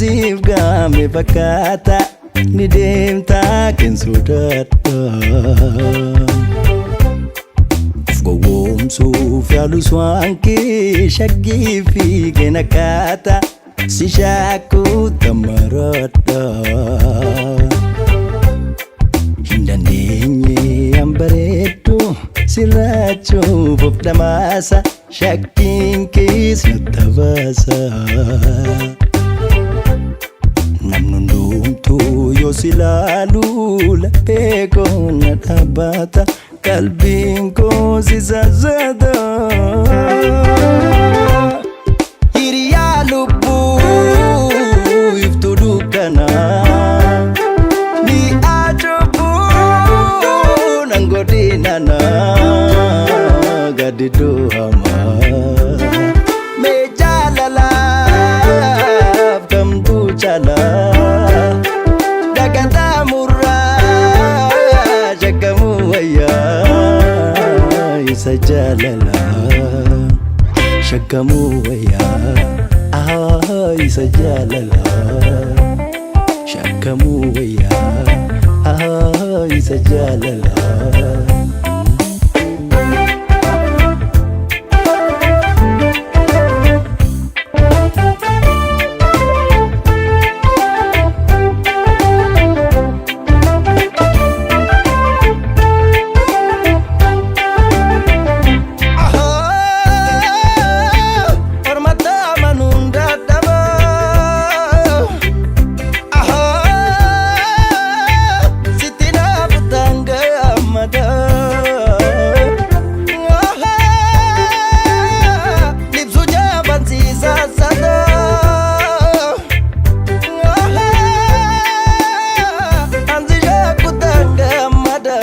Siif gaame fakkaata ni deemta kan sodaadha. Of gowwoomsuuf yaalus waan kee shaggii fi kenakkaata si shaakuu tamaradha. Hin dandeenye an bareeddu sirraachuuf of dhamaasa shakkiin kees na tabaasa. Namni hundumtuu yoo si ilaalu laphee koo na dhaabbata qalbiin koo si sassata. Hiriyaa lubbuu iftuu dukkanaa ni acubbuu nan godhinana gadidduu hamaa. Mee jaalalaaf kamtu caalaa dagataa murraa shakkamuu wayyaa isa jaalalaa shakkamuu wayyaa isa jaalalaa shakkamuu wayyaa isa jaalalaa. Ormata amanuun dadhaba. Sitti naafu gammada. Libsu jaabansiisaa sada. Ansi shaakutaan gammada.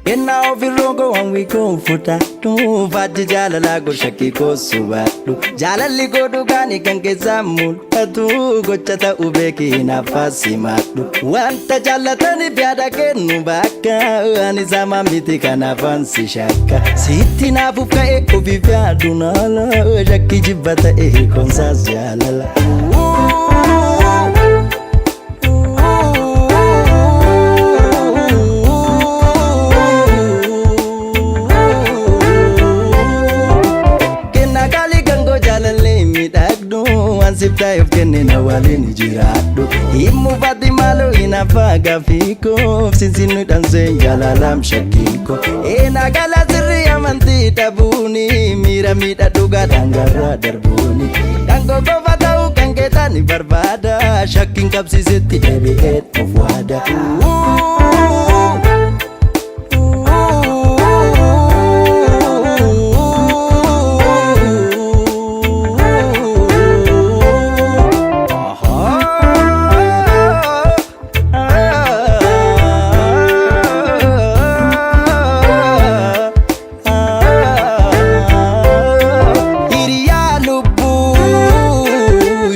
Kennaa ofirroo gowwan wiikoo fudhadhu faajji jaalalaa gorshakkii koo subadhu jaalalli koo dhugaanii kan keessaa mul'atu gocha ta'uu beekii hinaaffaa simadhu wanta jaallataniif yaada kennu bakka ani sama miti kanaafan si shakka sitti naafuuf ka'e ofiif yaadu naala shakkii jibba ta'e hiikoonsaas jaalala. Kennaa qaalii kan koo jaalallee miidhagdu waan siif taa'eef kennina waliin jiraadhu. Himmufatti maaloo hinaaffaa gaaffii koo sinsinni dhanseen jaalalaam shakkiin koo. Eenaa gala sirrii amantii dhabuuni miira miidha dhugaadhaan garraa darbuuni. Kan koo qofa ta'uu kan keetaan barbaada shakkiin qabsiisetti deebi'ee of waada. Hiriyaa lubbuu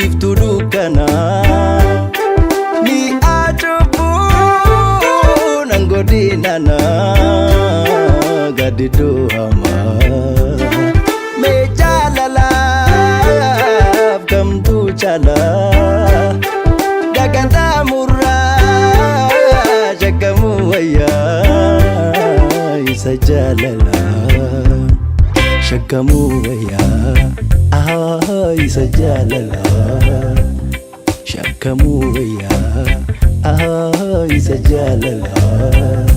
iftuu dukkanaa ni acubbuu nan godhinana gadidduu hamaa. Mee jaalalaaf kamtu caalaa dagataa murraa shakkamuu wayyaa isa jaalalaa shakkamuu wayyaa isa jaalalaa shakkamuu wayyaa isa jaalalaa.